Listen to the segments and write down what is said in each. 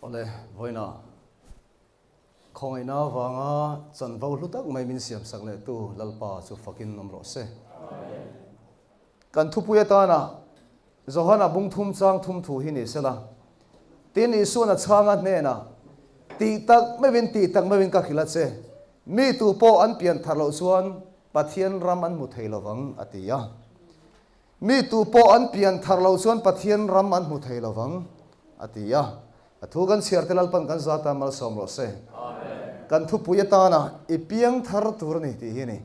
Awle, vawiina khawngaihna avanga chanvo hlu tak mai min siamsak lehtu Lalpa chu fakin awm rawh se. Kan thupui atana Johana bung thum chang thum thu hi ni sela, tin Isuan a chhanga hnenah, Tih tak meuhin, tih tak meuhin ka hrilh a che, mi tu pawh an pian thar loh chuan Pathian ram an hmu thei lovang, a ti a. Mi tu pawh an pian thar loh chuan Pathian ram an hmu thei lovang, a ti a. A thu kan chhiar te Lalpan kan zata malsawm rawh se. Kan thupui atana i piang thar tur a ni tih hi a ni.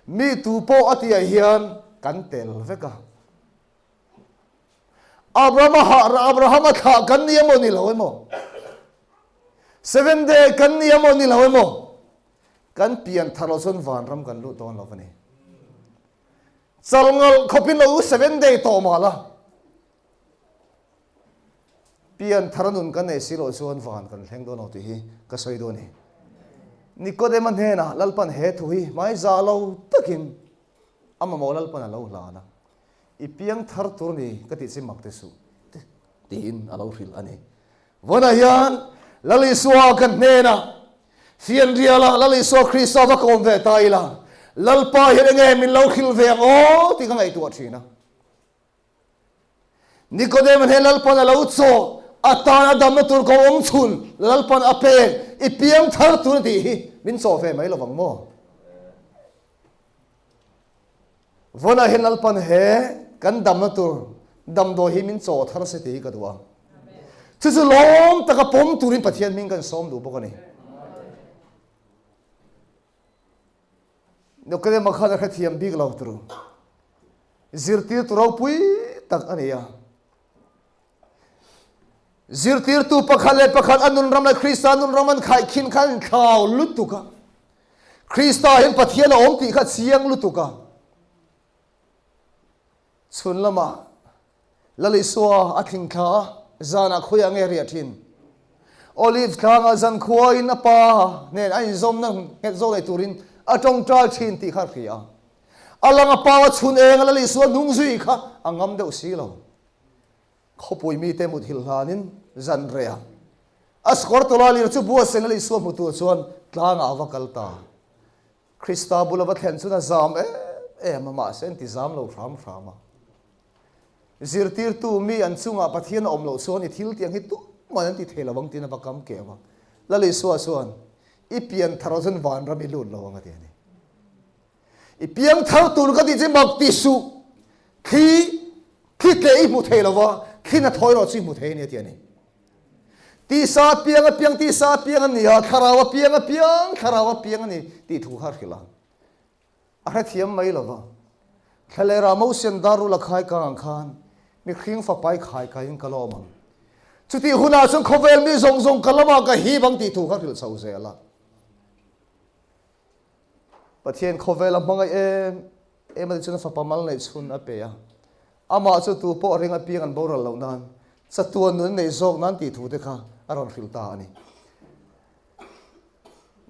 Mi tu pawh a tihah hian kan tel vek a. Abrahama hah Abrahama thlah kan ni emaw ni lo emaw, Seven Day kan ni emaw ni lo emaw, kan pian thar lo chuan vanram kan luh dawn lo a ni. Chalngalh khawpin lo Seven Day tawh mah la, Pian thar nun kan nei si loh chuan van kan thleng dawn lo tih hi ka sawi dawn a ni. Nikodema hnenah Lalpan he thu hi hmai za lo takin a mamawh Lalpan a lo hlan a, I piang thar tur ni ka tih chi mak te suh tiin a lo hrilh a ni. Vawiinah hian Lal Isua kan hnenah fianriala Lal Isua Krista va kawm ve ta ila, Lalpa hian enge min lo hrilh ve ang aw tih ka ngaihtuah thin a. Nikodem he Lalpan a lo chaw a tan a damna tur ko awm chhun Lalpan a pek i piang thar tur a tih hi min chaw ve mai lovang maw? Vawnah hian Lalpan he kan damna tur damdawi hi min chaw thar se tih hi ka duh a. Chu chu lawm taka pawm turin Pathian hming kan sawm duh bawk a ni. Nikodema khan a hrethiam bik lo tur zirtirtu ropui tak a ni a. Zirtirtu pakhat leh pakhat a nunram leh Krista nunram an khaihkhin khan an thlau lutuk a. Krista hian Pathian a awm tih kha chiang lutuk a. Chhun lamah Lal Isua a thling thla a, zanah khawiah nge riah thin? Olive tlangah zankhuain a pa nen a inzawmna nghet zawk nei turin a tawngtai thin tih kha a hria. A lang a pau a chhun eng a Lal Isua hnung zui kha a ngam deuh si lo. Khawpui mite muthilh hlanin zan reh a, a sakawr tawla lir chu bua sen Lal Isua hmu tur chuan tlangah a va kal ta. Krista bula va thlen chuan a zam em em a, mahse an ti zam lo hram hram a. Zirtirtu mi an chungah Pathian a awm loh chuan i thil tiang hi tuman an ti thei lo ang tiin a va kam keu a. Lal Isua chuan, I pian thar chuan vanram i lut lo ang a ti a ni. I piang thar tur ka tih chu mak ti suh, thli thli tleh i hmu thei lo va, thli na thawi erawh chu i hmu thei a ni a ti a ni. Tisa a piang a piang tisa a piang a ni a, thlarau a piang a piang thlarau a piang a ni tih thu kha a hrilh a. A hrethiam mai lo va. Thlalera Mosian darul a khai kang ang khan mihring fapai khai kaiin ka lawm ang. Chutih hunah chuan khawvel mi zawng zawng ka lamah ka hip ang tih thu kha hrilh chho zel a. Pathian khawvel a hmangaih em em a ti chuan a fapa mal neih chhun a pe a. Amah chu tu pawh ring apiang an boral loh nan chatuan nun neih zawk nan tih thu te kha a rawn hrilh ta a ni.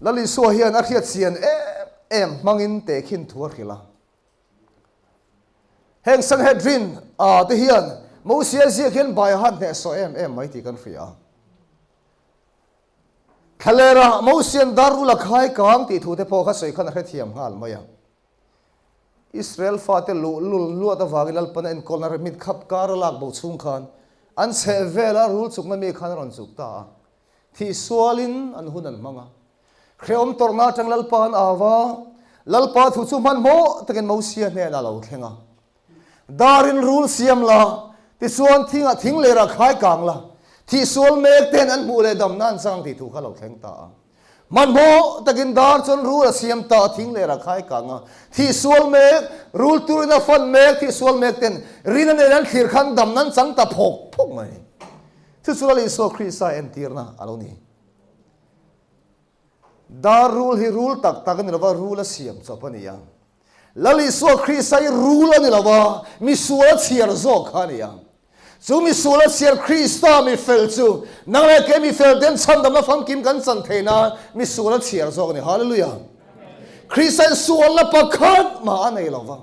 Lal Isua hian a hriat chian em em hmangin tehkhin thu a hrilh a. Heng Sanhedrin a te hian Mosia ziak hian bai a han hnehsawh em em mai tih kan hria a. Thlalera Mosian dar ula khai kang tih thu te pawh kha sawi khan a hrethiam nghal mai a. Israel fate luh lul luat avangin Lalpan a enkawlna rem mit khap kar a lak bo chhung khan an chheh vela rul chukna mi khan a rawn chuk ta a. Thih sualin an hun an hmang a. Hrehawm tawrhna atang Lalpa an au a, Lalpa thu chu hmanhmawh takin Mosia hnenah a lo thleng a. Darin rul siam la, tichuan thingah thing lerah khai kang la, thih sual mek ten an hmuh leh damna an chang tih thu kha lo thleng ta a. Hmanhmawh takin dar chuan rul a siam ta a, thing lerah khai kang a, thih sual mek, rul turin a fan mek, thih sual mek ten rin a neih an thlir khan damna an chang ta phawk phawk mai. Chu chu Lal Isua Krista entirna a lo ni. Dar rul hi rul tak tak a ni lo va, rul a siam chawp a ni a. Lal Isua Krista hi rul a ni lo va, misual a chhiar zawk kha a ni a. Chu misual a chhiar Krista mi fel chu nang leh kei mi fel ten chhandamna famkim kan chan thei nan misual a chhiar zawk a ni. Hallelujah! Krista in sualna pakhat mah a nei lo va.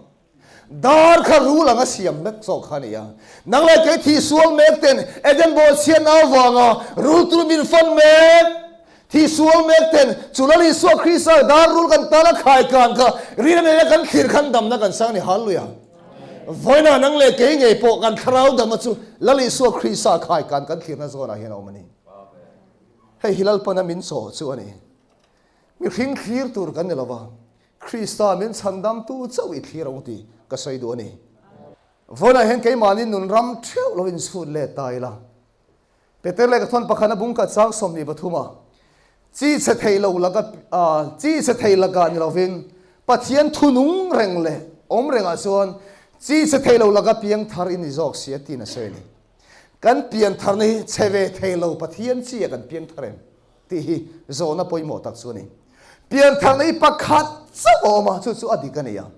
Dar kha rul anga siam vek zawk kha a ni a. Nang leh kei thih sual mek ten Eden bawhchhiatna avanga rul tur min fan mek. Thih sual mek ten chu Lal Isua Krista dar rul kan tana khai kan kha rina nena kan thlir khan damna kan sang a ni. Hallelujah. Vawiinah nang leh kei ngei pawh kan thlarau dama chu Lal Isua Krista khai kan kan thlirna zawnah hian a awm a ni. Hei hi Lalpana min chaw chu a ni. Mihring thlir tur kan ni lo va, Krista min chhandamtu chauh i thlir ang tih ka sawi duh a ni. Vawiinah hian keimahni nun ram theuh lo inchhut let ta ila. Peter leh ka thawn pakhat a bung khat chang 23 ah, Chi chhe thei lo laka chi chhe thei lakah ni lovin Pathian thu nung reng leh awm rengah chuan chi chhe thei lo laka piang thar i ni zawk si a tiin a sawi a ni. Kan pian tharna hi chhe ve thei lo Pathian chi ah kan piang thar em? Tih hi zawhna pawimawh tak chu a ni. Piantharna hi pakhat chauh a awm a, chu chu a dik a ni ang.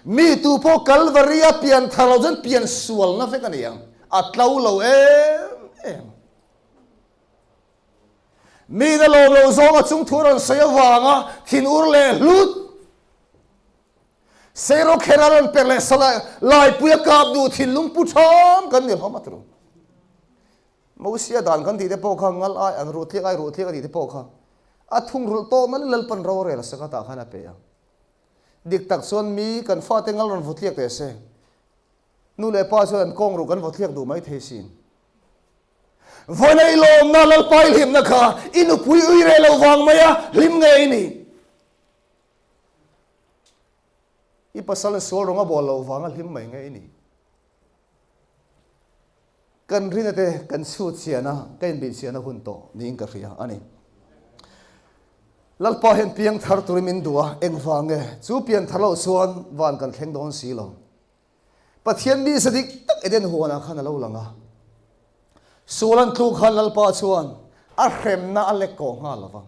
Mi tu pawh Kalvari a pianthar lo chuan pian sualna vek a ni ang. A tlo lo em em. Mi na lawm lo zawnga chung thu rawn sawi avanga thinur leh hlut Seirawkher a rawn per leh salai laipui a kap duh thinlung pu ṭham kan ni hlawm a turu. Mosia dan kan tih te pawh kha ngal ai an ruh tliak ai ruh tliak a tih te pawh kha a thungrulh tawh mai Lalpan rorel a saka tah khan a pe a. Dik tak chuan mi kan fate ngal rawn vaw tliak teh se. Nu leh pa chuan an kawng ruh kan vaw tliak duh mai thei sin. Vawiina i lawmna Lalpa i hlimna kha i nupui ui reh lo vang mai a hlim ngei ni. I pasal sual rawng a bawl lo vang a hlim mai ngei ni. Kan rina te kan chhut chian a, ka inbih chian a hun tawh niin ka hria a ni. Lalpa hian piang thar turin min duh a, engvang nge? Chu pian thar loh chuan van kan thleng dawn si lo. Pathian mi sa dik tak Eden huanah khan a lo lang a. Sual an tluk khan Lalpa chuan a hremna a lek kawh nghal lo va.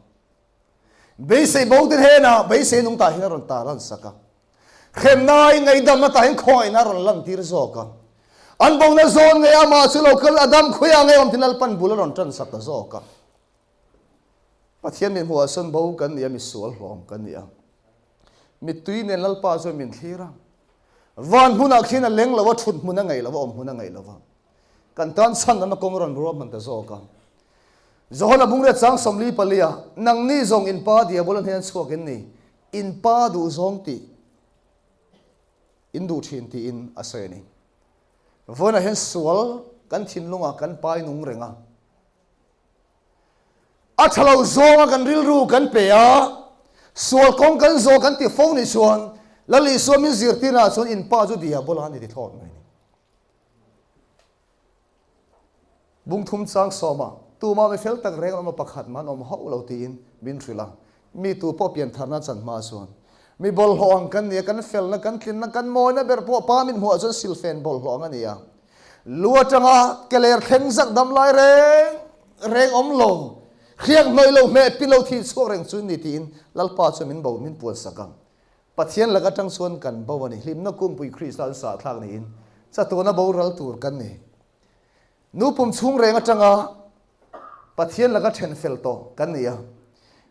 Beisei bo te hnenah beisei nung tah hian a rawn tar ansak a. Hremnai ngaihdamna tah hian khawngaihna a rawn lantir zawk a. An bona zawn ngei amah chu lo kal a dam khuia ngei awm thin Lalpan bul a rawn tansak ta zawk a. Pathian min hmuhah sawn bo kan ni a, misual hlawm kan ni a. Mittui nen Lalpa chuan min thlir a. Van hmunah khian a leng lo a, thut hmun a ngaih lo a, awm hmun a ngaih lo a. Kan tan chhan lam a kawng rawn ruahman ta zawk a. Johana Bungriat chang 44 ah, Nangni zawng in pa Diabola hnen chhuak in ni, in pa duh zawng tih in duh thin tiin a sawi a ni. Vawiinah hian sual kan thinlungah kan pai nung reng a. A tha lo zawnga kan rilru kan pe a, sual kawng kan zawh kan ti fo nih chuan Lal Isua min zirtirnaah chuan in pa chu Diabola a ni ti thlawt mai a ni. Bungthum chang sawma tumah mi fel tak reng an awm a, pakhat mah an awm hauh lo tiin min hrilh a. Mi tu pawh piantharna chan hma chuan mi bawlhhlawh ang kan ni a, kan felna, kan tlinna, kan mawina ber pawh pa min hmuh ah chuan silfen bawlhhlawh ang a ni a. Lu atanga ke ler thleng zak dam lai reng reng awm lo, hriak hnawih lo, hmeh pi lo, thih chhuak reng chu ni tiin Lalpa chuan min bo min puansak ang. Pathian lak atang chuan kan bo a ni. Hlimna kungpui Krista an sahthlak niin chatuana boral tur kan ni. Nu pum chhung reng atanga Pathian laka then fel tawh kan ni a.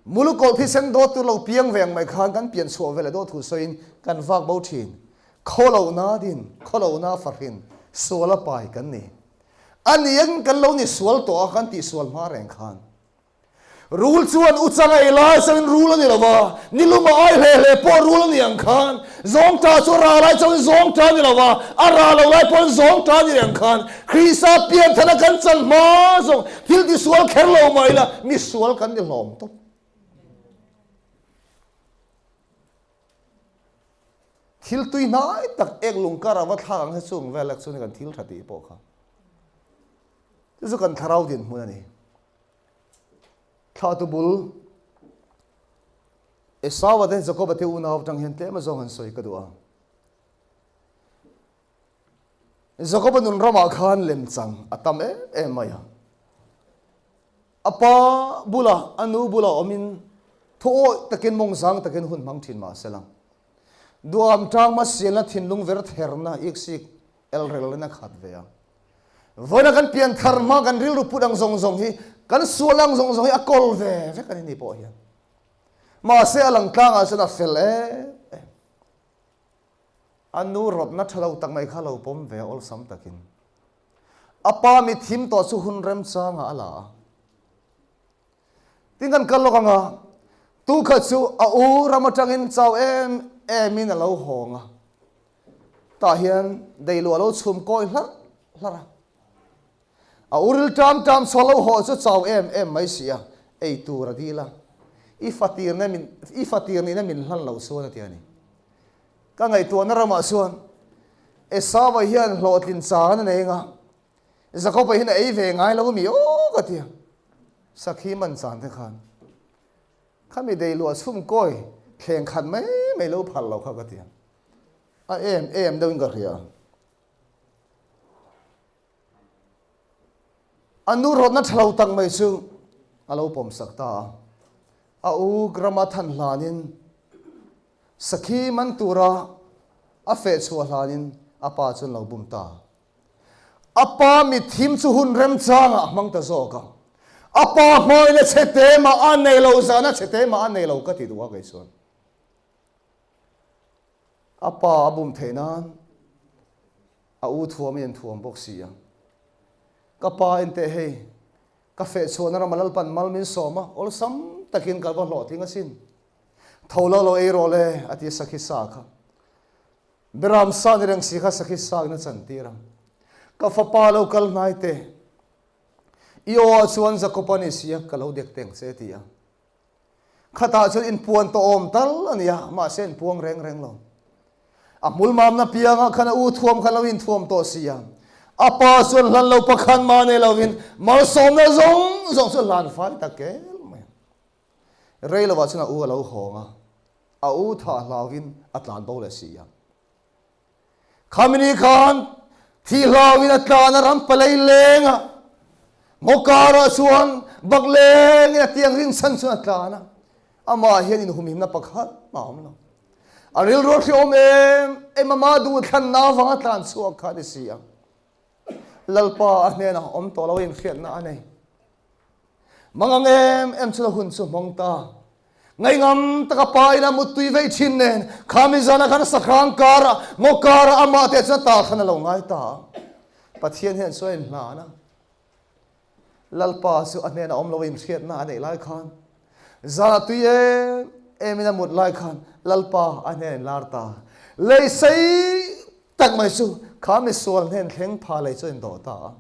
Mulukawlh thisen dawt tur lo piang ve ang mai khan kan pian chhuah ve leh dawt thu sawiin kan vak bo thin. Khawlohna din, khawlohna fahrin, suala pai kan ni. A niang kan lo ni sual tawh a kan tihsual hma reng khan. Rul chuan u chang a ei lai changin rul a ni lo va, ni lum a ai hle hle pawh rul a ni ang khan, zawngṭah chu a rah lai changin zawngṭah a ni lo va, a rah lo lai pawhin zawngṭah a ni ang khan, Krista pianthana kan chan hma zawng thil tisual kher lo mah ila misual kan ni hlawm tawp. Thil tui hnai tak ek lung karah va thlak ang he chung vel ek chu ni kan thil tha tih pawh kha. Chu chu kan thlarau dinhmun a ni. Thlahtu bul Esau-a te Jakob-a te unau atang hian tlem azawng han sawi ka duh a. Jakob-a nun ramah khan lemchang a tam em em mai a. A pa bula, a nu bula awmin thu awih takin mawngzang takin hun hmang thin mah se lang. Duham tang hmasialna thinlung ver therna iksik elrelin a khat ve a. Vawiina kan pian thar hma kan rilru put ang zawng zawng hi, kan sual ang zawng zawng hi a kawl ve vek a ni ni pawh hian. Mahse a lang tlangah chuan a fel em em. A nu rawtna tha lo tak mai kha lo pawm ve a awlsam takin. A pa mi thim tawh chu hun remchangah a la a. Tin kan kal lawk ang a, tu kha chu a u ram atangin chau em emin a lo hawng a. Tah hian deilu a lo chhum kawi hlarh hlarh a. A uril ṭam ṭam chhuah lo haw chu chau em em mai si a, ei tur a dil a. I fatirna min, i fatir nihna min hlan lo chuan a ti a ni. Ka ngaihtuahna ramah chuan Esau-a hian hlawhtlin chang a nei anga, Jakob-a hian a ei ve ngai lo mi aw ka ti a. Sakhi man chan te khan khami deiluah chhum kawi thleng khat mai mai lo phal lo kha ka ti a. A em em deuhin ka hria. A nu rawtna tha lo tak mai chu a lo pawmsak ta a. A u rama than hlanin sakhi man tura a feh chhuah hlanin a pa chu an lo bum ta. A pa mitthim chu hun remchangah a hmang ta zawk a. A pa hmawina chhe te mah a nei lo, zahna chhe te mah a nei lo ka ti duh a kei chuan. A pa a bum theih nan A u thuam i an thuam bawk si a. Ka pa enteh hei, ka feh chhuahna rama Lalpan mal min sawm a, awlsam takin ka va hlawhtling asin. Tho lo lo ei rawh le, a ti a sakhi sa kha. Beram sa ni reng si kha sakhi sa in a chantir a. Ka fapa lo kal hnai teh, i aw ah chuan Jakob-a ni si a, ka lo dek teng che, a ti a. Khatah chuan inpuan tawh awm tal a ni a, mahse inpuang reng reng lo. A hmul mamna piangah khan a u thuam khan lo inthuam tawh si a. A pa chuan hlan lo pakhat mah nei lovin malsawmna zawng zawng chu a hlan fai ta kel mai a. Rei lovah chuan a u a lo hawng a, a u thah hlauvin a tlan bo leh si a. Khamini khan thi hlauin a tlan a ram palei leng a, ngaw karah chuan bak lengin a tiang rinchhan chuan a tlan a, amah hian inhumhimna pakhat mah a awm lo. A rilru a hrehawm em em ama duhthlanna avanga tlan chhuak kha a ni si a. Lalpa a hnenah awm tawh lo a inhriatna a nei. Mangang em em chu hun chu hmawng ta. Ngaihngam taka pa ina muttui vei thin nen khami zana khan sahrang kara ngaw kara amah te chuan ta khan a lo ngai ta. Pathian hian chuan in hlan a. Lalpa chu a hnena awm lo in hriatna a neih lai khan zana tui em em in a mut lai khan Lalpa a hnen in lar ta. Lei sei tak mai chu khami sual hnen thleng pha lei chu in dawh ta a.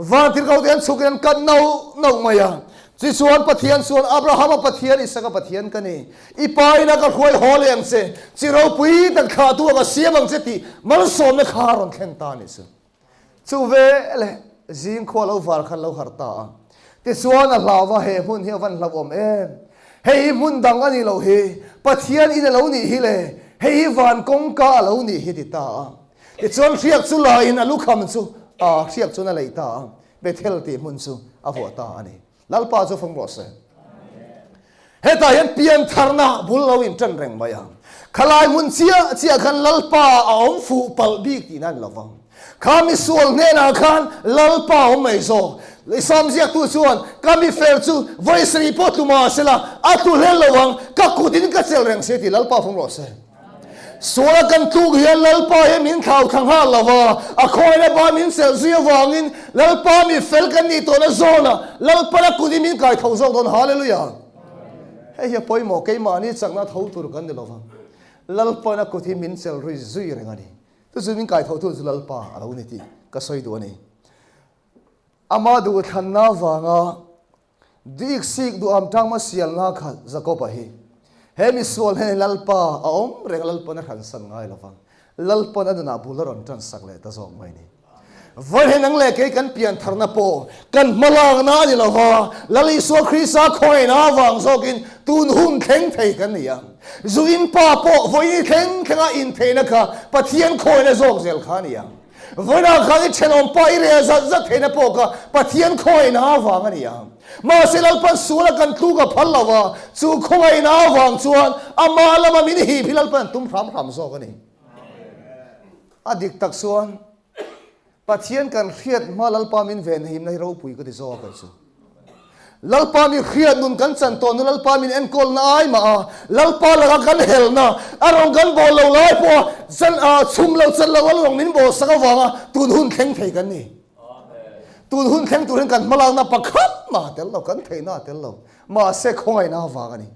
Vantirhkohte an chhuk in an kat nauh nauh mai a. Tichuan Pathian chuan, Abrahama Pathian, Isaka Pathian ka ni. I pa ina ka hruai haw leh ang che, chi ropui tak thlahtu a ka siam ang che tih malsawmna kha a rawn thlen ta a nih chu. Chu veleh zing khua lo var khan lo harh ta a. Tichuan a hlau va, he hmun hi a van hlauhawm em? Hei hi hmun dang a nih loh hi, Pathian in a lo nih hi le, hei hi van kawngka a lo nih hi ti ta a. Tichuan hriak chu la in a lukham chu a hriak chuan a leih ta a, Bethel tih hmun chu a vuah ta a ni. Lalpa chu fawng rawh se. Hetah hian piantharna bul lo in ṭan reng mai a. Khalai hmun chiah chiah khan Lalpa a awm fuh palh bik tihna a ni lo vang. Kha misual hnenah khan Lalpa a awm mai zawk. Isam ziaktu chuan, Ka mifel chu vawi sarih pawh tlu mah sela, a tlu hlel lo ang, ka kutin ka chelh reng si tih Lalpa fawng rawh se. Suala kan tluk hian Lalpa hi min thlau thla nghal lo va, a khawina ba min chelh zui avangin Lalpa mi fel kan nih tawhna zawnah Lalpan a kut hi min kai tho zawk dawn. Hallelujah! Hei hi a pawimawh, keimahni chakna tho tur kan ni lo va, Lalpan a kut hi min chelh rui zui reng a ni. Chu chu min kai tho tu chu Lalpa a lo ni tih ka sawi duh a ni. Ama duhthlanna avanga Dik sik duham tangma sialna kha Jakoba hi he misual hnen Lalpa a awm reng Lalpan a hransan ngai lo vang. Lalpan a nunah bul a rawn tan sak leh ta zawk mai ni. Vawiin nang leh kei kan pian tharna pawh kan hmalakna a ni lo va, Lal Isua Krista khawngaihna avang zawkin tun hun thleng thei kan ni a. Zu in pa pawh vawiin i thleng thlenga intheihna kha Pathian khawngaihna zawk zel kha a ni a. Vawiinah khan i thenawm pa i rel zat zat theihna pawh kha Pathian khawngaihna avang a ni a. Mahse Lalpan suala kan tluk a phal lo va, chu khawngaihna avang chuan amah lama min hip hi Lalpan an tum hram hram zawk a ni. A dik tak chuan Pathian kan hriat hma Lalpa min venhimna hi ropui ka ti zawk a kei chu. Lalpa mi hriat nun kan chan tawh nu Lalpa min enkawlna ai mah a, Lalpa laka kan helna a rawn kan bawl lo lai pawha chan chhum lo chan lo a rawn min bawl sak avanga tun hun thleng thei kan ni. Tun hun thleng turin kan hmalakna pakhat mah a tel lo, kan theihna a tel lo. Mahse khawngaihna avang a ni.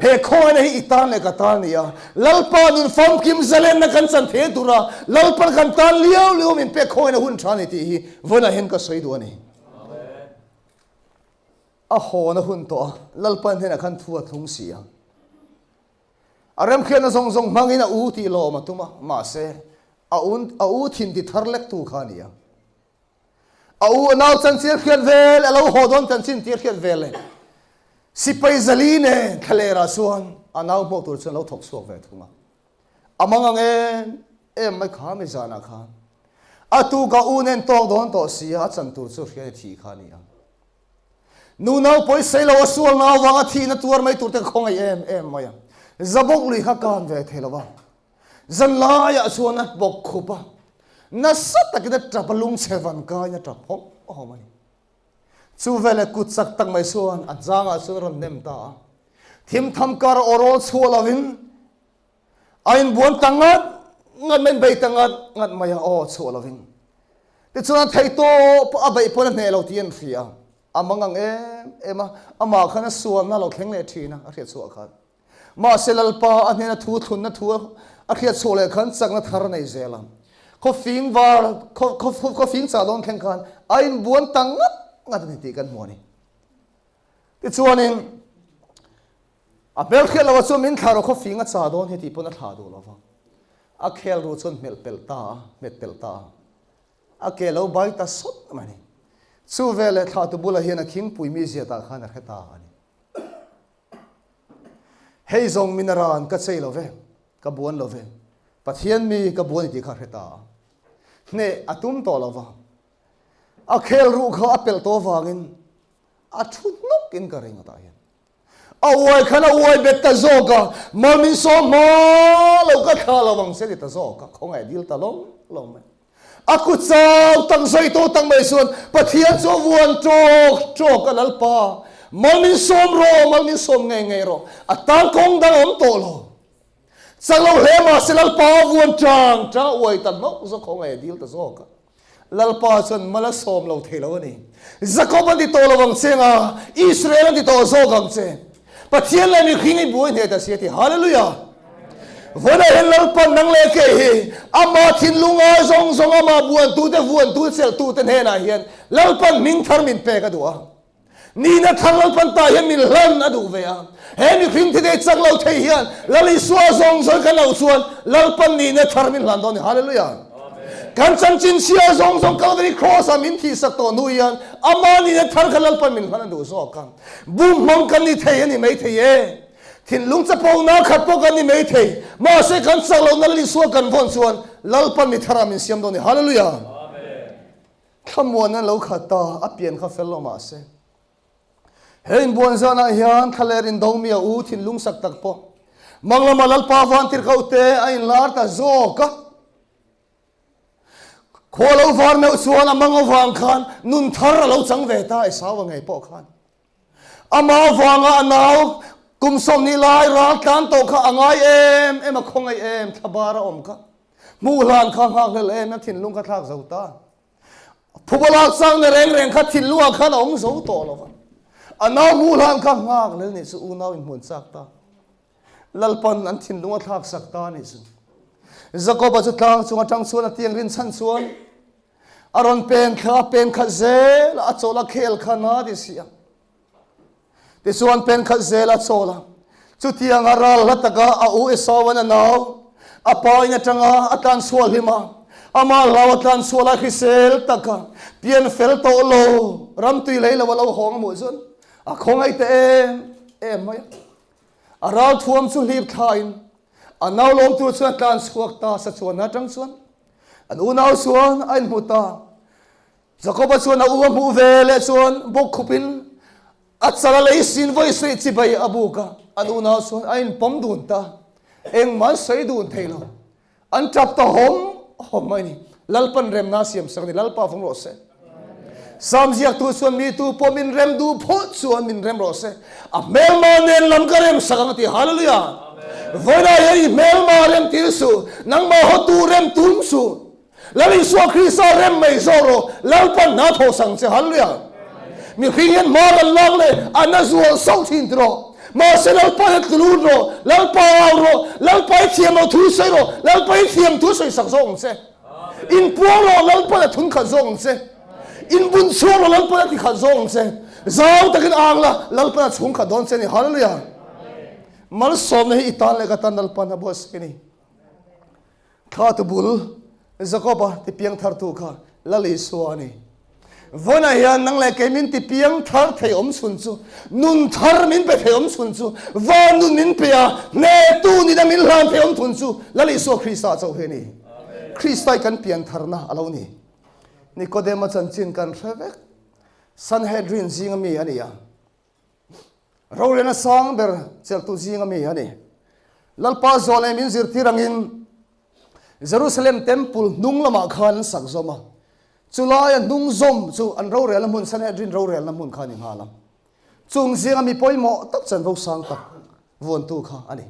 He khawngaihna hi i tan leh ka tan a ni a, Lalpa nun famkim zalenna kan chan thei tura Lalpan kan tan liau liau min pek khawngaihna hun tha a ni tih hi vawiinah hian ka sawi duh a ni. A hawn a hun tawh a, Lalpan hnenah khan thu a thlung si a. A remhriatna zawng zawng hmangin a u tih lawm a tum a, mahse a u a u thin ti thar lektu kha a ni a. A u a nau chanchin a hriat vel, a lo haw dawn chanchin tih a hriat vel leh sipai zali nen thlalerah chuan a nau hmuak tur chuan a lo thawk chhuak ve thung a. A mang ang em em mai kha mi zanah khan a tuka u nen tawk dawn tawh si a, a chan tur chu hriat i thih kha a ni ang. Nu nau pawisei lo a sual nau vanga thihna tuar mai tur te ka khawngaih em em mai a. Zabawk lui kha kan ve thei lo va. Zan laiah chuan a bawk khup a, nasa takin a tap a lungchhe van kaiin a tap hawm hawm a ni. Chu veleh kut chak tak mai chuan a zangah chuan a rawn nem ta a. Thimtham kar aw rawl chhuah lovin A inbuan ta ngat ngat mai, inbei ta ngat ngat mai a, aw chhuah lovin. Tichuan a theih tawh pawh a beih pawn a hneh lo tih an hria. A mang ang em em a, amah khan a sualna a lo thleng leh thin a, a hriat chhuah khan. Mahse Lalpa a hnena thu thlunna thu a hriat chhuah leh khan chakna thar a nei zel a. Khawfing var, khawfing chah dawn thleng khan a inbuan ta ngat ngat a ni tih kan hmu a ni. Tichuanin A hmel hriat loh ah chuan min thlah rawh khaw fing a cha dawn hi tih pawn a thlah duh lo va. A khel ruh chuan hmelh pelh ta a, hmet pelh ta a. A ke lo bai ta sawt mai a ni. Chu veleh thlahtu bulah hian a khingpui mi ziat ah khan a hre ta a ni. Hei zawng min a ran ka chei lo ve, ka buan lo ve, Pathian mi ka buan i tih kha a hre ta a. Hneh a tum tawh lo va. A khel ruh kha a pelh tawh avangin a thu hnawk in ka ring a tah hian. A uai khan a uai bet ta zawk a, mal min sawm hma lo ka thla lo ang se ti ta zawk a, khawngaih dil ta lawm lawm mai. A ku chau tak zai tawh tak mai chuan Pathian chu a vuan tawk tawk a, Lalpa, mal min sawm rawh, mal min sawm ngei ngei rawh, a tan kawng dang a awm tawh lo. Chak lo hle mahse Lalpa a vuan tang tang a uai ta hnawk zawk khawngaih a dil ta zawk a. Lalpa chuan mal a sawm lo thei lo a ni. Jakob an ti tawh lo ang che nga, Israel an ti tawh zawk ang che. Pathian leh mihring i buai hneh ta si a ti. Hallelujah! Vawiinah hian Lalpa nang leh kei hi Ama thinlung ai zawng zawng Amah buantute, vuantute, chelhtute hnenah hian Lalpan hming thar min pek a duh a. Nihna thar Lalpan tah hian min hlan a duh ve a. He mihring thi thei chak lo thei hian Lal Isua zawng zawng kan auh chuan Lalpan nihna thar min hlan dawn a ni. Hallelujah! Kan chanchin chhia zawng zawng Calvary Cross ah min thihsak tawh hnu hian Ama nihna thar kha Lalpan min hlan a duh zawk a. Bum hmang kan ni thei a ni mai thei e. Thinlung chapona khat pawh kan ni mai thei. Mahse kan chak lohna Lal Isua kan vawn chuan Lalpan mi thar ah min siam dawn a ni. Hallelujah! Thlamuan an lo khat ta, a pian kha fel lo mah se. He inbuan zanah hian thlaler indomi a u thinlung sak tak pawh mang lama Lalpa vantirhkoh te a inlar ta zawk a. Khua lo var meuh chuan a mang avang khan nun thar a lo chang ve ta Esau-a ngei pawh khan. Amah avanga a nau kum 20 lai ral tlan tawh kha a ngai em em a khawngaih em thlabar a awm kha. Hmuh hlan kha nghakhlel em a thinlung kha thlak zo ta. Phuba lak chang na reng reng kha thinlungah khan a awm zo tawh lo va. A nau hmuh hlan kha nghakhlel nih chu unau inhmuan chak ta. Lalpan an thinlung a thlak sak ta nih chu. Jakoba chu tlang chung atang chuan a tiang rinchhan chuan A rawn pen thla a, pen khat zel a chawl a, khel kha na ti si a. Tichuan pen khat zel a chawl a. Chutiang a ral hla taka a u Esauan a nau, a pa in atanga a tlan chhuah hlim a, amah hlau a tlan chhuah lai hrisel taka pian fel tawh lo, ramtui lei lo a lo hawng a hmuh chuan a khawngaih ta em em mai a. A ral thuam chu hlip thlain a nau lawm tur chuan a tlan chhuak ta sa chuan atang chuan An unau chuan a inhmu ta. Jakoba chuan a u a hmuh ve leh chuan bawkkhupin a chal a lei sin vawi sawi chibai a buk a. An unau chuan a inpawm dun ta. Engmah an sawi dun thei lo. An tap ta hawm hawm mai a ni. Lalpan remna a siam sak a ni. Lalpa vawng rawh se. Sam ziaktu chuan mi tu pawh min rem duh phawt chuan min rem rawh se. A hmelma nen lam ka rem sak ang a ti. Hallelujah! Vawiinah hian i hmelma rem tir suh, nangmah hawtu rem tum suh. Lal Isua Krista rem mai zawk rawh, Lalpan hna thaw sang che. Hallelujah! Mihring hian hma kan lak leh a na zual sauh thin ti rawh. Mahse Lalpa hian tlu lut rawh, Lalpa au rawh, Lalpa i thiam lo thu sawi rawh, Lalpa i thiam thu sawi sak zawk ang che. Inpuang rawh, Lalpan a thun khat zawk ang che. Inbun chhuak rawh, Lalpan a ti khat zawk ang che. Zau takin ang la, Lalpan a chhung khat dawn che a ni. Hallelujah! Malsawmna hi i tan leh ka tan Lalpan a buatsaih a ni. Thla tubul Jakoba tipiang thartu kha Lal Isua a ni. Vawiinah hian nang leh kei min tipiang thar thei awm chhun chu, nun thar min pe thei awm chhun chu, van nun min pe a, hnehtu nina min hlan thei awm thun chu Lal Isua Krista chauh hi a ni. Krista hi kan pian tharna a lo ni. Nikodema chanchin kan hre vek. Sanhedrin zinga mi a ni a. Rorelna sang ber chelhtu zinga mi a ni. Lalpa zawlnei min zirtir angin Jerusalem Temple hnung lamah khan an sak zawm a. Chulaia hnung zawm chu an rorelna hmun Sanhedrin rorelna hmun kha a ni nghal a. Chung zinga mi pawimawh tak chanvo sang tak vuantu kha a ni.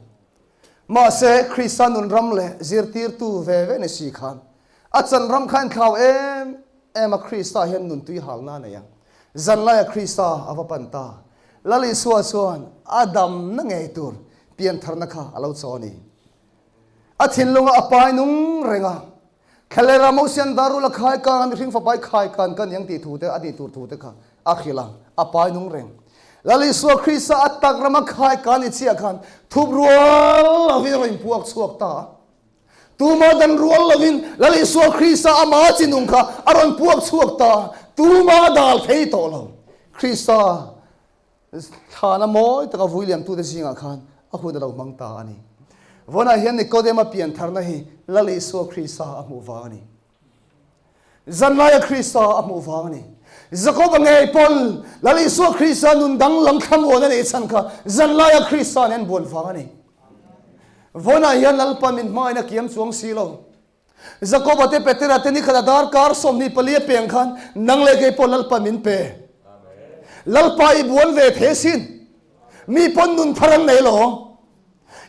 Mahse, Krista nun ram leh zirtirtu ve ve ni si khan a chan ram kha a inthlau em em a, Krista hian nun tui halna a nei a. Zanlaia Krista a va pan ta. Lal Isua chuan a damna ngei tur piantharna kha a lo chaw a ni. A thinlunga a pai nung reng a, Thlalera Mosian darul a khai kang a mihring fapai khai kan ka niang tih thu te a nih tur thu te kha a hrilh a, a pai nung reng. Lal Isua Krista a tak rama khai kan i chiah khan thup rual lovin a rawn inpuak chhuak ta a. Tuma dan rual lovin Lal Isua Krista ama chi nung kha a rawn puak chhuak ta a, tuma a dal thei tawh lo. Krista Thlana mawi taka vui liamtute zingah khan a hun a lo hmang ta a ni. Vawnah hian Nikodema piantharna hi Lal Isua Krista a hmuh vang a ni. Zanlaia Krista a hmuh vang a ni. Jakoba ngei pawn Lal Isua Krista nun danglam thlamuan a neih chhan kha zanlaia Krista nen buan vang a ni. Vawnah hian Lalpa min hmain a kiam chuang si lo. Jakoba te Petera te nikhat a darkar 24 a peng khan nang leh kei pawh Lalpa min pe. Lalpa i buan ve the sin. Mi pawn nun thar an nei lo.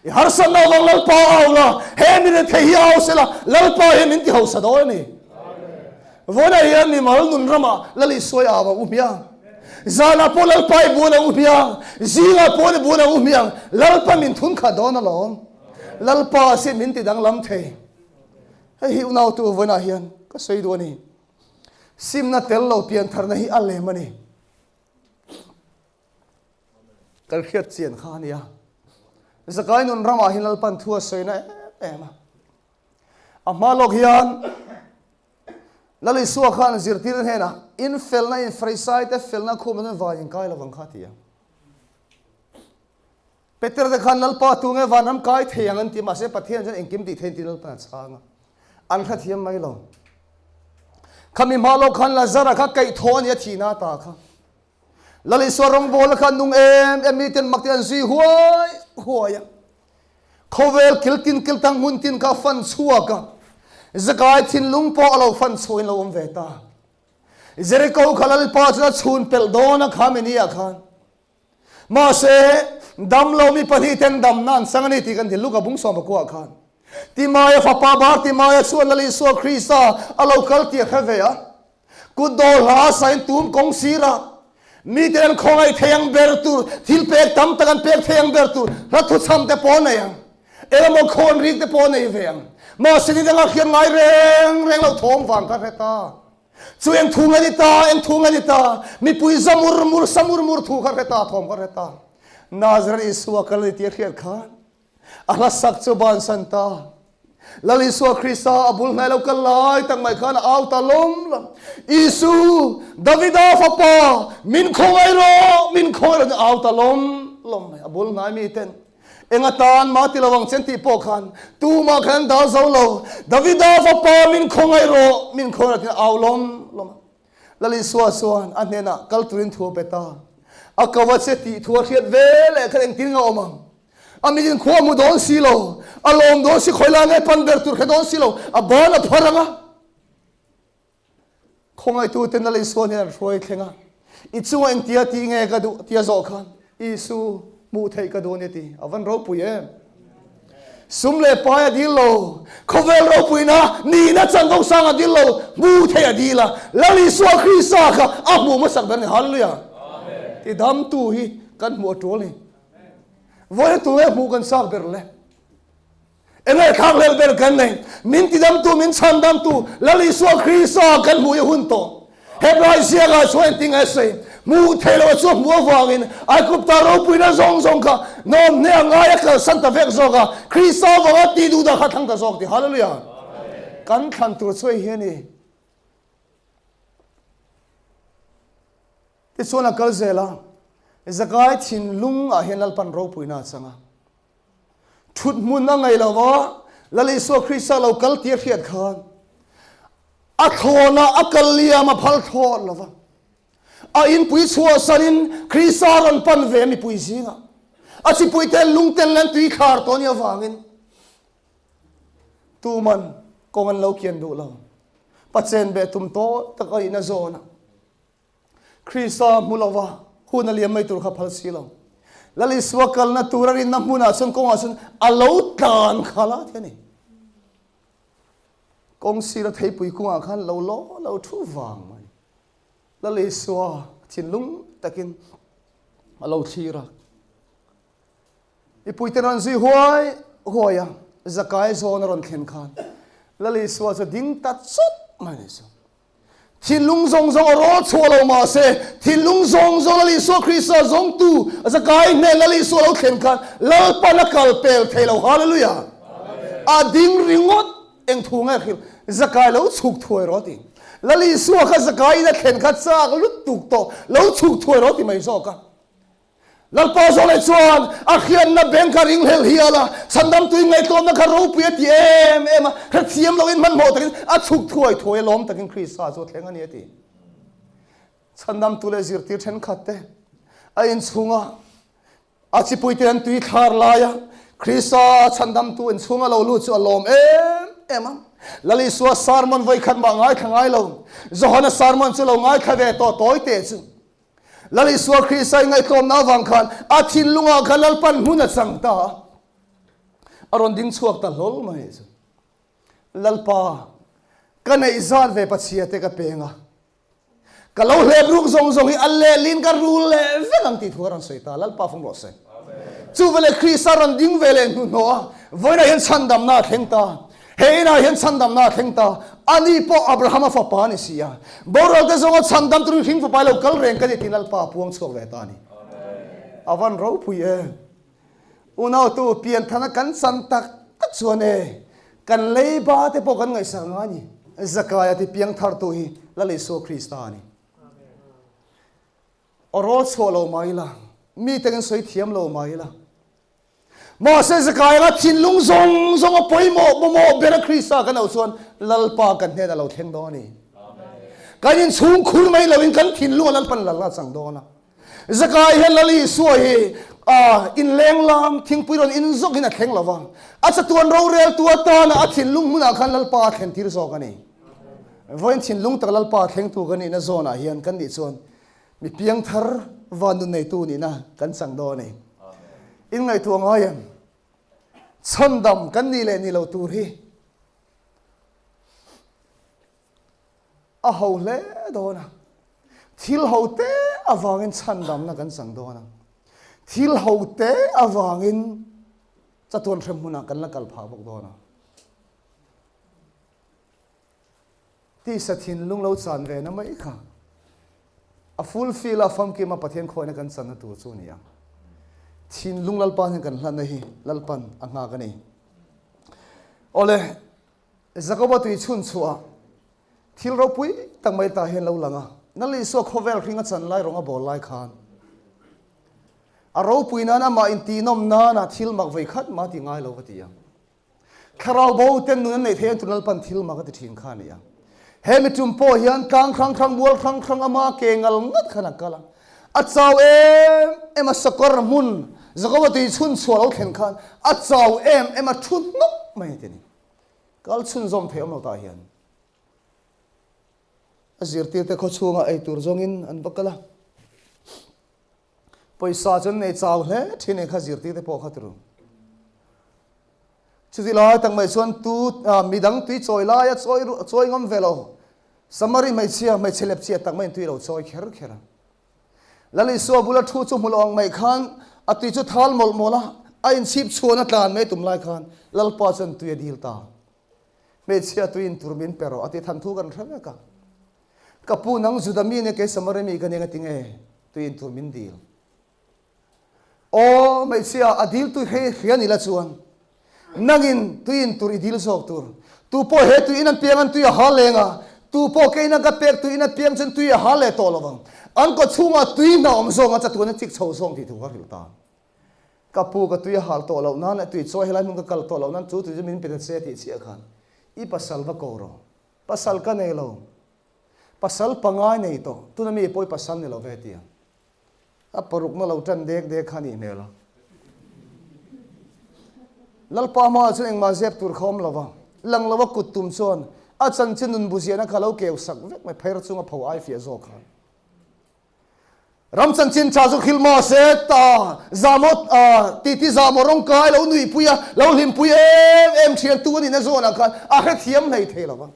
I harsatna avang Lalpa au la, he mi rethei hi au sela, Lalpa hian min ti hausa dawn a ni. Vawiinah hian mimal nun ramah Lal Isuai au ang u hmiang. Zanah pawh Lalpa i buan ang u hmiang. Zingah pawh i buan ang u hmiang. Lalpa min thun khat dawn alawm. Lalpa sin min ti danglam thei. Hei hi unautu vawiinah hian ka sawi duh a ni. Simna tel lo piantharna hi a lem a ni. Kan hriat chian kha a nia. Zakai nun ramah hian Lalpan thu a sawina em em a. A hma lawk hian Lal Isua khan zirtir hnenah in felna in Farisai te felna khum an vai in kai lovang kha a ti a. Peter te khan Lalpa tu nge vanram kai thei ang an ti mahse Pathian chuan engkim tih thein tiin Lalpan a chhang a. An hrethiam mai lo. Khami hma lawk khan Lazara kha kaihthawh a ni a thihna ta kha. Lal Isua rawngbawla kha nung em em miten mak te an zui huai huai a. Khawvel kil tin kil tang hmun tin kha fan chhuak a. Zakai thinlung pawh a lo fan chhuah in lo awm ve ta. Jericho kha Lalpa chuan a chhun pelh dawn a kha mini ah khan. Mahse, damlo mi pahnihten damna an chang a ni tih kan ti Luka bung sawm pakua khan. Timaia fapa Bartimaia chuan Lal Isua Krista a lo kal tih a hre ve a. Kut dawl hla a sain tum kawng sirah miten an khawngaih thei ang ber tur, thil pek tam tak an pek thei ang ber tur hla thuchham te pawh a nei ang. Engemaw khawn rik te pawh a nei ve ang. Mahse, ni dangah khian ngai reng reng lo thawm vang kha hre ta. Chu eng thu nge ni ta, eng thu nge ni ta, mipui za mur mur, sa mur mur thu kha hre ta, thawm kha hre ta. Nazareth Isua kal a ni tih a hriat khan a hla sak chu bansan ta. Lal Isua Krista a bul hnai lo kal lai tak mai khan a au ta lawm lawm. Isu, Davida fapa, min khawngaih rawh, min khawngaih rawh tih a au ta lawm lawm mai. A bul hnai mi ten Eng atan mah ti lo ang chen tih pawh khan tumah khan an dal zo lo. Davida fapa min khawngaih rawh, min khawngaih rawh tiin a au lawm lawm a. Lal Isua chuan a hnenah kal turin thu a pe ta. A ko a che tih thu a hriat ve leh khan engtin nge a awm ang? A mitin khua a hmu dawn si lo, a lawm dawn si, khawi lai nge pan ber tur hre dawn si lo, a ban a phar ang a. Khawngaihtuten Lal Isua hnen an hruai thleng a, I chungah engtia tih nge ka duh tia zawh khan Isu hmuh theih ka duh a ni ti. A van ropui em! Sum leh pai a dil lo, khawvel ropuina nihna chanvo sang a dil lo, hmuh theih a dil a, Lal Isua Krista kha a hmuh hmasak ber a ni. Hallelujah! Tidamtu hi kan hmuh a tul a ni. Vawiin tunge hmuh kan chak ber le? Enge thlakhlelh ber kan nei? Min tidamtu, min chhandamtu Lal Isua Krista kan hmuh i hun tawh. Hebrai ziakah chuan engtin nge sawi? Hmuh theih loh chu hmuh avangin Aigupta ropuina zawng zawng kha nawm hne a ngai a kalsan ta vek zawk a, Krista avanga tih duh dah kha thlang ta zawk ti. Hallelujah! Kan thlan tur chu hei hi a ni. Tichuan a kal zel a, Zakai thinlungah hian Lalpan ropuina a chang a. Thut hmun a ngaih lo va, Lal Isua Krista lo kal tih a hriat khan a thlawnah a kal liam a phal thlawt lo va. A inpui chhuahsanin Krista rawn pan ve mipui zingah a chipuite lungten leh an tui thlar tawh a nih avangin tuman kawng an lo kian duh lo. Pachen beh tum tawh tak a ina zawn a. Krista hmu lova hun a liam mai tur kha phal si lo. Lal Isua kalna tur a rinna hmunah chuan kawngah chuan a lo tlan kha la thei a ni. Kawng sira theipui kungah khan lo law lo thu vang mai. Lal Isua thinlung takin a lo thlir a. Mipuite rawn zui huai huai a, Zakai zawn a rawn thlen khan Lal Isua chu ding ta chawt mai a ni chu. Thinlung zawng zawng a rawl chhuah lo mah se, thinlung zawng zawng Lal Isua Krista zawngtu Zakai hnen Lal Isua lo thlen khan Lalpan a kal pel thei lo. Hallelujah! A ding ringawt eng thu nge hrilh? Zakai lo chhuk thuai rawh ti. Lal Isua kha Zakai in a thlen kha chak lutuk tawh lo chhuk thuai rawh ti mai zawk a. Lalpa zawleh chuan a hriatna beng kha ringhlel hial a, chhandamtuin ngaihtlawmna kha ropui a ti em em a, hrethiam loin hmanhmawh takin a chhuk thuai thuai a, lawm takin Krista chu a thleng a ni a ti. Chhandamtu leh zirtir thenkhat te a inchhunga a chipuite an tui thlar laia Krista chhandamtu inchhunga lo lut chu a lawm em em a. Lal Isua sermon vawikhat mah ngaithla ngai lo, Johana sermon chu lo ngaithla ve tawh tawi teh chu. Lal Isua Krista i ngaihtlawmna avang khan a thinlungah khan Lalpan hmun a chang ta a, a rawn ding chhuak ta hlawl mai chu. Lalpa, ka neih zat ve Pathian te ka peng a, ka lo hlep ruk zawng zawng hi a lehlin ka rul leh vek ang tih thu a rawn sawi ta. Lalpa fawm rawh se. Chu veleh Krista rawn ding ve leh hnuhnawh a, vawiinah hian chhandamna a thleng ta. He inah hian chhandamna a thleng ta. Ani pawh Abrahama fapa a ni si a. Boralte zawnga chhandam turin hring fapa i lo kal reng ka ni tiin Lalpa a puang chhuak ve ta a ni. A van ropui e. Unautu pianthana kan chan tak tak chuan e, kan leiba te pawh kan ngaihsak ngai a ni. Zakaia ti piang thartu hi Lal Isua Krista a ni. Aw rawl chhuah lo mah ila, mite kan sawi thiam lo mah ila, Mahse Zakaia thinlung zawng zawng a pawimawh mawmawh ber a Krista kan auh chuan Lalpa kan hnenah lo thleng dawn a ni. Kan inchhung khur mai loin kan thinlung a Lalpan lal a chang dawn a. Zakai hian Lal Isua hi inleng lam thingpui rawn in zawk in a thleng lo va, a chatuan roreltu atana a thinlung hmunah khan Lalpa a thlen tir zawk a ni. Vawiin thinlung tak Lalpa thlengtu kan nihna zawnah hian kan nih chuan Mi piangthar van nun neitu nihna kan chang dawn a ni. In ngaihtuah ngai em? Chhandam kan nih leh nih lo tur hi a ho hle dawn a. Thil ho te avangin chhandamna kan chang dawn a. Thil ho te avangin chatuan hrem hmunah kan la kal phah bawk dawn a. Tisa thinlung lo chan ve na mai kha a fulfill a famkim a Pathian khawina kan channa tur chu a ni a. Thinlung Lalpa hian kan hlanna hi Lalpan a nghak a ni. Awle, Jakoba tui chhun chhuah thil ropui tak mai tah hian lo lang a. Nal Isua khawvel hring a chan lai rawng a bawl lai khan a ropui nan amah intihnawm nana thil mak vei khat mah ti ngai lo ka ti a. Thlarau bo ten nun an neih theih an tu Lalpan thil mak a ti thin kha a ni a. He mi tum pawh hian tlang hrang hrang, mual hrang hrang ama ke ngal ngat khan a kal a. A chau em em a, sakawr hmun Jakoba tui chhun chhuah lo thlen khan a chau em em a, thu hnawk mai a ti a ni. Kal chhunzawm thei awm lo tah hian. A zirtirte khaw chhungah ei tur zawngin an va kal a. Pawisa chu an nei chau hle thin e kha zirtirte pawh kha turu. Chuti lai tak mai chuan tu midang tui chawi laia chawi chawi ngam ve lo Samari hmeichhia hmeichhe lepchia tak maiin tui lo chawi kher kher a. Lal Isua bula thu chu hmu lo ang mai khan a tui chu thal mawlh mawlh a, a inchhip chhuan a tlan mai tum lai khan Lalpa chuan tui a dil ta. Hmeichhia tui in tur min pe rawh a ti than thu kan hre vek a. Ka pu nang Juda mi nia kei Samari mi ka nia ngatinge tui in tur min dil. Aw hmeichhia a dil tui hei hria ni la chuan nangin tui in tur i dil zawk tur. Tu pawh he tui in an piang an tui a hal leng a, tu pawh kei in an ka pek tui in an piang chuan tui a hal leh tawh lo vang. An kaw chhungah tui hna awm zawng a chatuan a chik chho zawng tih thu ka hrilh ta. Ka pu ka tui a hal tawh loh nan leh tui chawi helai hmun ka kal tawh loh nan chu tui chu min pe ta che tih chiah khan i pasal va ko rawh. Pasal ka nei lo. Pasal pangai nei tawh. Tuna mi pawh i pasal ni lo ve tia. A parukna lo tan dek dek kha nih hmel a. Lalpa hmaah chuan engmah zep tur kha awm lo va, lang lo a kut tum chuan a chanchin nun buziahna kha lo keu sak vek mai pher chunga pho ai fiah zawk khan. Ram chanchin tha chu khil mah se ta zamaw titi zamaw rawng kai lo nuihpui a, lo hlimpui em em thiantu a nihna zawnah khan a hrethiam hlei thei lo va.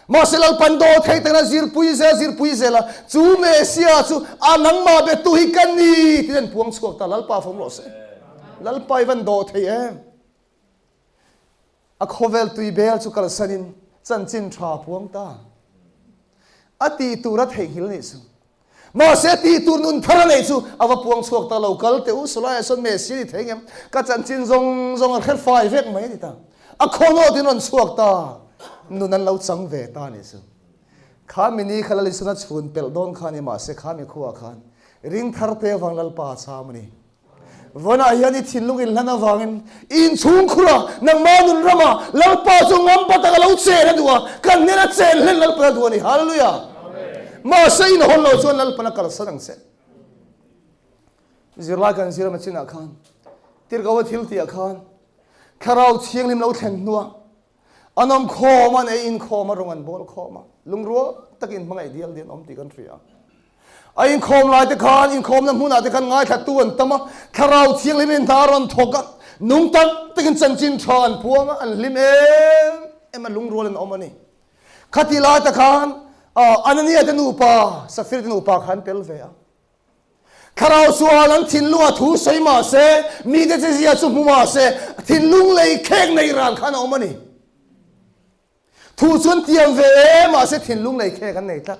Mahse Lalpan daw thei takna zirpui zel zirpui zel a, chu Mesia chu a nangmah betu hi ka ni tiin an puang chhuak ta. Lalpa fawm rawh se. Lalpa i van daw thei em? A khawvel tui bel chu kalsanin chanchin tha puang ta. A tih tur a theihnghilh nih chu. Mahse tih tur nun thar a neih chu a va puang chhuak ta lo. Kal teh u, Solai ah sawn Messi a ni thei ngem? Ka chanchin zawng zawng a hre fai vek mai a ni ta. A khawnawt in rawn chhuak ta. Nun an lo chang ve ta nih chu. Kha mini kha Lalisuna chhun pelh dawn kha a ni mahse kha mi khuaah khan ring thar te avang Lalpa a cham a ni. Vawnah hian i thinlung inhlan avangin i inchhungkhur a, nangmah nun rama Lalpa chu ngampa taka lo chen a duh a, kan hnena chen hlen Lalpan a duh a ni. Hallelujah! Mahse inhawn lo chuan Lalpan a kalsan ang che. Zirlai kan zir ama chinah khan, tirhkoa thil tihah khan, Thlarau Thianghlim lo thlen hnuah An awm khawm a, an ei inkhawm a, rawng an bawl khawm a, lungrual takin hmangaih dial dial an awm tih kan hria. A inkhawm lai te khan, inkhawmna hmunah te khan ngaithlattu an tam a, Thlarau Thianghlim in hna a rawn thawk a, nung tak takin chanchin tha an puang a, an hlim em em a, lungrual an awm a ni. Khati lai te khan Anania te nupa, Safira te nupa kha an tel ve a. Thlarau chuan an thinlungah thu sawi mah se, mite chezia chu hmu mah se, thinlung lei khek nei ran khan a awm a ni. Thu chu an tiam ve e, mahse thinlung lei khek an nei tlat.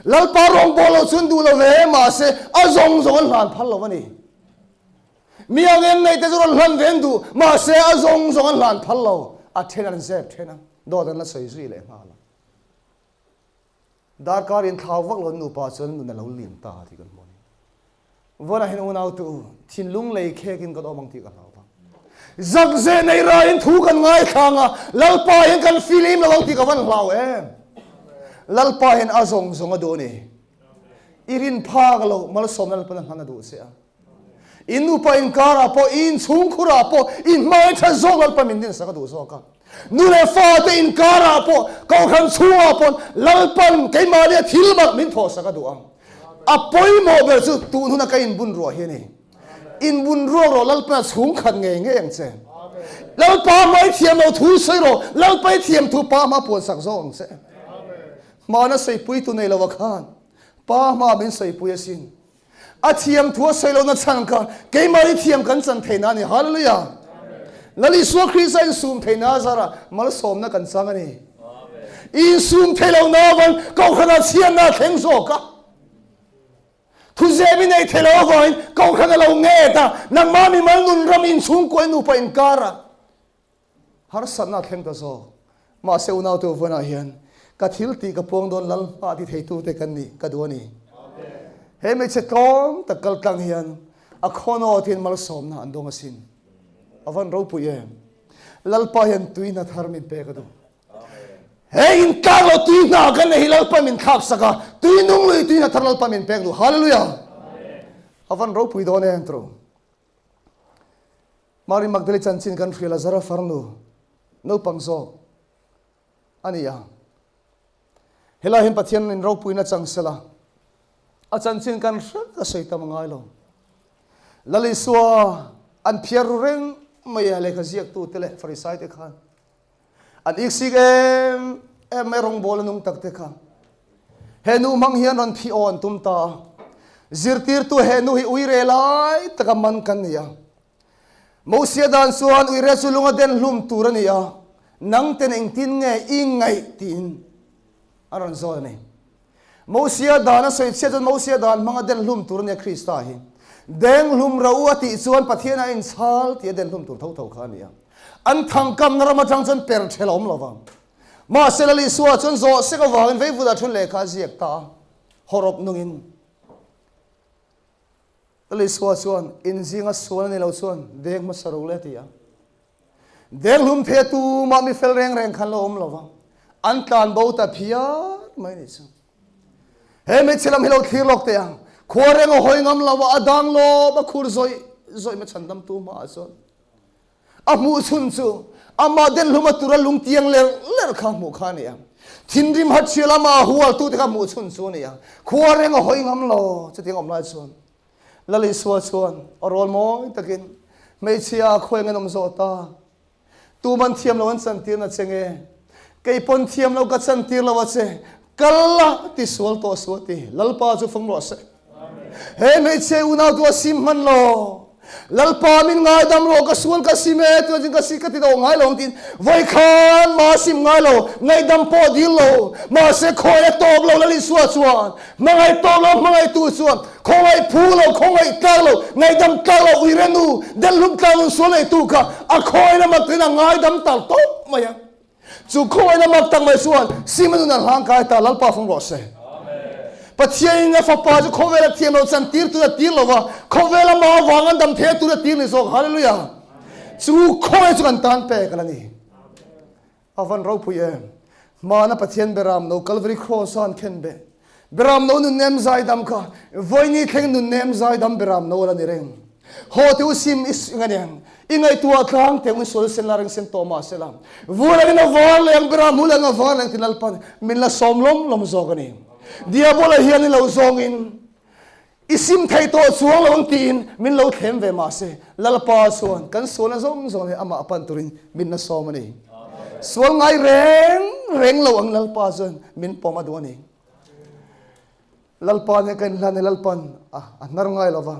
Lalpa rawngbawl lo chu an duh lo ve e, mahse a zawng zawng an hlan phal lo a ni. Mi ang en nei te chu rawn hlan ve an duh, mahse a zawng zawng an hlan phal lo. A then an zep then a, dawt an la sawi zui leh nghal a. Darkar in thlau vak lo nupa chuan nun a lo liam ta tih kan hmu a ni. Vawnah hian unau tu thinlung lei khek in kan awm ang tih ka hlau vang. Zakzeh nei ra in thu kan ngaithlang a, Lalpa hian kan filim lo ang tih ka van hlau em. Lalpa hian a zawng zawng a duh a ni. I rin phak lo malsawmna Lalpan a hman a duh che a. In nupa inkarah pawh, in chhungkhurah pawh, in hmai tha zawk Lalpa min dinsak a duh zawk a. Nu leh fate inkarah pawh, kohhran chhungah pawh Lalpan keimahnia thil mak min thawhsak a duh ang. A pawimawh ber chu tun huna ka inbun ruah hi a ni. Inbun ruak rawh Lalpan a chhungkhat ngei ngei ang che. Lalpa hmai thiam lo thu sawi rawh, Lalpa i thiam thu Pa hma puansak zawk ang che. Hmana sawipuitu nei lo a khan Pa hma min sawipui asin. A thiam thu a sawi lohna chhan kha keimah hi thiam kan chan theihna a ni. Hallelujah! Lal Isua Krista insum theihna a zarah malsawmna kan chang a ni. Insum theih lohna avang kohhranah chhiatna a thleng zawk a. Thuzem i neih theih loh avangin kohhran a lo nget a, nangmah mimal nun ram inchhungkuai nupa inkarah Harsatna a thleng ta zawk. Mahse unaute vawnah hian ka thil tih ka puang dawn lal hma ti theitute kan nih ka duh a ni. He hmeichhe tlawm tak kal tlang hian a khawnawt hian malsawmna an dawng asin. A van ropui em. Lalpa hian tui hna thar min pek a duh. He intlang lo tui hna kan nei hi Lalpa min thlak sak a, tui nung lui tui hna thar Lalpa min pek duh. Hallelujah! A van ropui dawn em tru. Mary Magdalene chanchin kan hria Lazara farnu naupang zawk a ni a. Helai hian Pathian in ropuina chang sela, a chanchin kan hre ka sawi tam ngai lo. Lal Isua an phiar ru reng mai a, lehkha ziaktute leh Farisaite khan an iksik em em mai rawngbawl a nung tak te kha. He nu hmang hian rawn phih aw an tum ta a, zirtirtu he nu hi uire lai taka man kan ni a. Mosia dan chuan uire chu lunga den hlum tur a ni a, nangten engtin nge i ngaih tiin a rawn zawt a ni. Mosia dan a sawi chhiat chuan Mosia dan hmanga den hlum tur a nia Krista hi. Deng hlum ro u a tih chuan Pathian a inchhal tih a den hlum tur tho tho kha a ni a. An thangkamna ram atang chuan per ṭhel a awm lo vang. Mahse Lal Isua chuan zawh sek avangin veivudah thun lehkha a ziak ta a, hawrawp nungin. Lal Isua chuan, In zinga sual a ni lo chuan deng hmasa ro le a ti a. Deng hlum thei a tumah mi fel reng reng khan lo awm lo va, an tlan bo ta phiar mai ni chu. He hmeichhe lam hi lo thlir lawk teh ang. Khua reng a hawi ngam lo a, a dang lawp a khur zawih zawih mai chhandamtu hmaah chuan. A hmuh chhun chu amah denhluma tura lungtiang ler ler kha hmuh kha a ni a. Thinrim hatchhia lama a hualtute kha hmuh chhun chu a ni a. Khua reng a hawi ngam lo chutiang awm lai chuan Lal Isua chuan a rawl mawi takin hmeichhia a khawi ang an awm zawh ta. Tuman thiam lo an chantir na che nge? Kei pawn thiam lo ka chantir lo a che. Kal la ti sual tawh suh a ti. Lalpa chu fung rawh se. He hmeichhe unau tu a sim hman lo. Lalpa min ngaidam rawh ka sual ka sim e tuna chin ka si ka ti tawh ngai lo ang tiin vawikhan ma sim ngai lo ngaihdam pawh dil lo mahse khawi a tawp lo Lal Isua chuan hmangaih tawp lo hmangaihtu chuan khawngaih phu lo khawngaih tlak lo ngaihdam tlak lo uirenu delhlum tlak lo sual neitu kha a khawi lamah tuin a ngaidam tal tawp mai a. Chu khawngaihna mak tak mai chuan Simon nun a hlang kai ta, Lalpa fawng rawh se. Pathianin a fapa chu khawvela thiam lo chan tir tur a tir lo va, khawvela mah avang an dam thei tur a tir ni zawk. Hallelujah! Chu khawngaih chu kan tan pek a la ni. A van ropui em! Hmana Pathian beram no Calvary Cross a an khen beh Beram no nunnem zaidam kha vawiini thleng nunnem zaidam beram no a la ni reng. Haw te u sim i ngan i ngaihtuah tlang te un sual sen la reng sen tawh mah sela vur angin a var leh ang beram hul ang a var leh ang ti Lalpan min la sawm lawm lawm zawk a ni. Diabola hian i lo zawngin i sim thei tawh chuang lo ang tiin min lo thlem ve mah se Lalpa chuan kan sualna zawng zawng hi amah pan turin min la sawm a ni. Sual ngai reng reng lo ang Lalpa chuan min pawm a duh a ni. Lalpa nen ka inhlan e Lalpan a a hnar ngai lo va.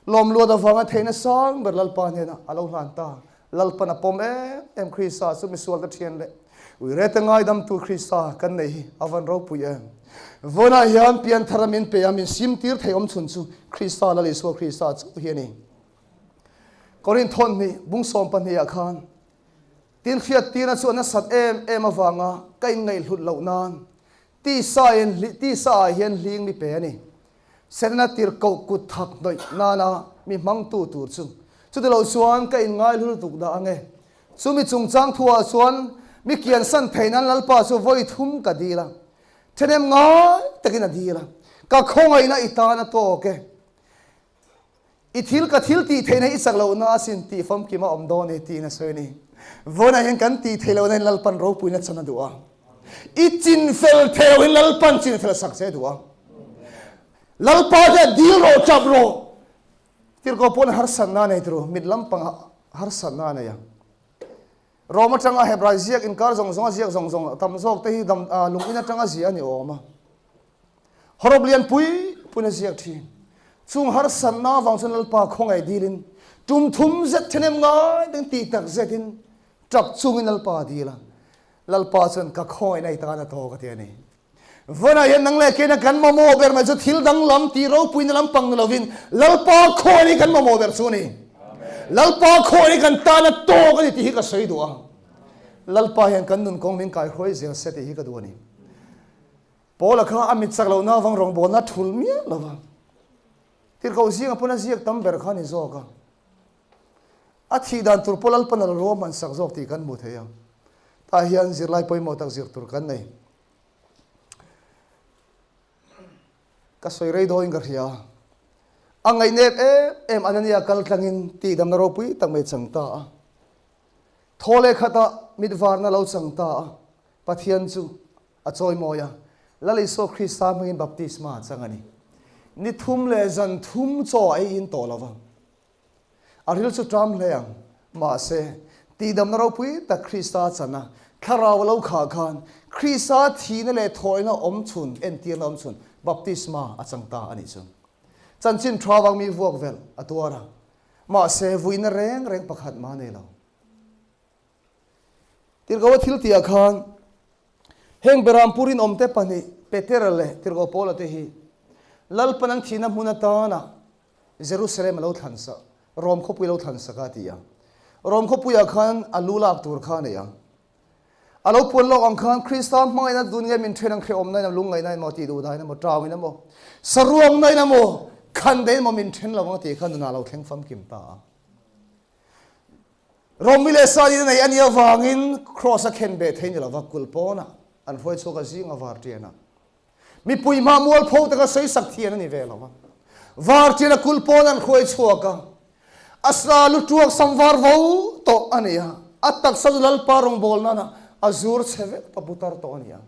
Lawmluat avanga theihna sang ber Lalpa hnenah a lo hlan ta. Lalpan a pawm em em Krista chu misualte thian leh uirete ngaidamtu Krista kan nei hi a van ropui em. Vawiinah hian pianthara min pe a min simtir thei awm chhun chu Krista Lal Isua Krista chauh hi a ni. Korinth thawnhnih bung 12 ah khan Tin hriattirna chu a nasat em em avanga ka inngaihhlut loh nan tisa in tisa ah hian hling mi pe a ni. Setana tirhkoh kut thak hnawih nana mi hmangtu tur chu chuti lo chuan ka inngaihlu lutuk dah ange. Chumi chungchang thuah chuan mi kiansan theih nan Lalpa chu vawi thum ka dil a, thahnem ngai takin a dil a, ka khawngaihna i tan a tawk e. I thil ka thil tih theihna i chak lohna asin tih famkim a awm dawn e tiin a sawi a ni. Vawiinah hian kan tih theih lohna in Lalpan ropuina chan a duh a. I chin fel thei lohin Lalpan chin fel sak che a duh a. Lalpa te a dil rawh tap rawh. Tirhkoh pawn harsatna a nei turu, mit lampang harsatna a nei a. Rome atanga Hebrai ziak inkar zawng zawng a ziak zawng zawng tam zawk te hi dam lung in atanga ziah a ni awm a. Hawrawp lian pui puiin a ziak thin. Chung harsatna avang chuan Lalpa khawngaih dilin tum thum zet thenem ngai ding tih tak zetin tap chungin Lalpa a dil a. Lalpa chuan ka khawngaihna i tan a tawk a ti a ni. Vawiinah hian nang leh keina kan mamawh ber mai chu thil danglam tih ropuina lampang ni lovin Lalpa khawngaih hi kan mamawh ber chu a ni. Lalpa khawngaih hi kan tan a tawk a ni tih hi ka sawi duh a. Lalpa hian kan nun kawng min kaihruai zel se tih hi ka duh a ni. Paula kha a mit chak lohna avang rawngbawlna thul miah lo va, tirhkoh zinga pawn a ziak tam ber kha a ni zawk a. A thih dan tur pawh Lalpan a la ruahman sak zawk tih kan hmu thei a. Tah hian zirlai pawimawh tak zir tur kan nei. Ka sawi rei dawhin ka hria. A ngaihnep em em Anania kal tlangin tihdamna ropui tak mai chang ta a. Thaw leh khatah mit varna lo chang ta a. Pathian chu a chawimawi a. Lal Isua Krista hmangin baptisma a chang a ni. Ni thum leh zan thum chaw a ei in tawh lo va. A ril chu ṭam hle ang. Mahse, tihdamna ropui tak Krista chan a, thlarau a lo khah khan Krista thihna leh thawhina awm chhun, entirna awm chhun, baptisma a chang ta a nih chu. Chanchin ṭha vang mi vuak velh a tuar a, mahse vuina reng reng pakhat mah a nei lo. Tirhkoh a thil tihah khan heng Berampur inawmte pahnih Petera leh Tirhkoh Paula te hi Lalpan an thihna hmun atana Jerusalem a lo thlan sak, Rom khawpui a lo thlan sak a ti a. Rom khawpuiah khan a lu lak tur kha a nei a. A lo puan lawk ang khan Krista hmangaihna dun nge min then ang hrehawmna in a lungngaihna in maw tih duh dahin emaw tau in emaw saruangna in emaw khan dahin emaw min then lo ang a tih kha nunah a lo thleng famkim ta a. Rom leh Sani nei a nih avangin Kraws a khen beh thei ni lova kulh pawnah an hruai chhuak a zing a var tianah. Mipui hma mualpho taka sawisak thian a ni ve lo va. Var tian a kulh pawn an hruai chhuak a, a sa lu tuak sam var vo tawh a ni a, a taksa chu Lalpa rawngbâwl nana a zur chhe vek ta putar tawh a ni a.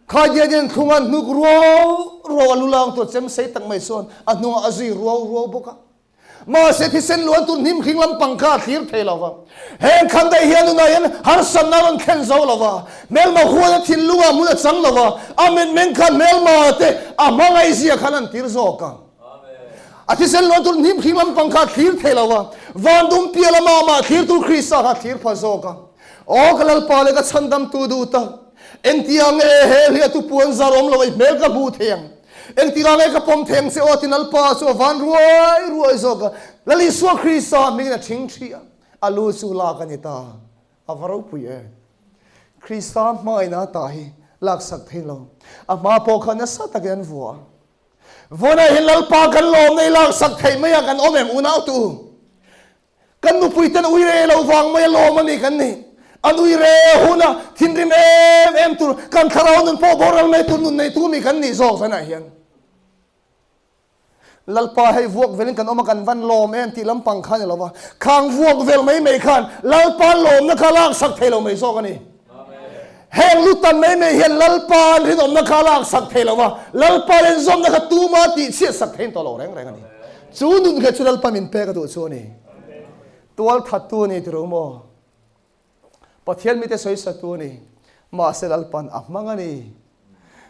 Khaidian hian thlung a hnuk ruau ruau a lu lang tur chem sei tak mai chuan a hnungah a zui ruau ruau bawk a. Mahse thisen luan tur hnim hring lampang kha a thlir thei lo va. Heng khan daih hian nunah hian harsatna a rawn thlen zo lo va, hmelma huan a thinlungah hmun a chang lo va, a mitmeng khan hmelma te a hmangaihzia khan an tir zawk a. A thisen luan tur hnim hring lampang kha a thlir thei lo va, van dum piah lama amah thlir tur Krista kha a thlir pha zawk a. Aw ka Lalpa leh ka chhandamtu duh tak, engtiang nge he hliahtu puan zar awm lo i hmel ka hmuh thei ang? Engtikah nge ka pawm thei ang che aw ti Lalpa chu a van ruai ruai zawk a, Lal Isua Krista hmingin a thing thi a, a lu chu lak a ni ta. A va ropui e. Krista hmangaihna ta hi laksak thei lo. A hma pawh kha nasa takin an vua a. Vawnah hian Lalpa kan lawmna i laksak theih mai a kan awm em unautu? Kan nupui ten ui re lo vang mai a lawm a ni kan ni. An ui re hun a thinrim em em tur kan thlarau nun pawh boral mai tur nun neitu mi kan nih zawk zanah hian Lalpa hei vuak velin kan awm a kan van lawm em tih lampang kha ni lo va, khang vuak vel mai mai khan Lalpa lawmna kha laksak thei lo mai zawk a ni. Heng lutan mai mai hian Lalpa an rinawmna kha laksak thei lo va, Lalpa lenzawmna kha tuma tih chhiatsak thei tawh lo reng reng a ni. Chu nun kha chu Lalpa min pek a duh chu a ni. Tual thattu a ni tiro maw? Pathian mite sawisatu a ni. Mahse Lalpan a hmang a ni.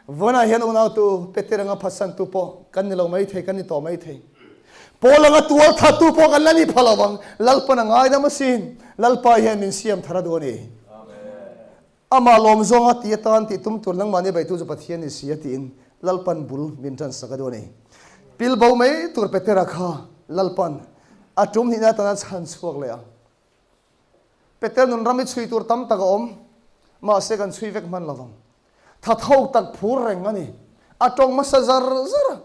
Vawnah hian unautu Peter anga phatsantu pawh kan ni lo mai thei, kan ni tawh mai thei. Paul anga tual thattu pawh kan la ni pha lo vang. Lalpan a ngaidam asin. Lalpa hian min siam thar a duh a ni. Amah lawm zawnga ti atan tih tum tur nangmahni beitu chu Pathian ni si a tiin Lalpan bul min ṭansak a duh a ni. Pil bo mai tur Petera kha Lalpan a tum hnihna atana chhan chhuak leh a. Peter nun ram i chhui tur tam tak a awm, mahse kan chhui vek hman lovang. Tha tho tak phur reng a ni. A tawng hmasa zar zar a,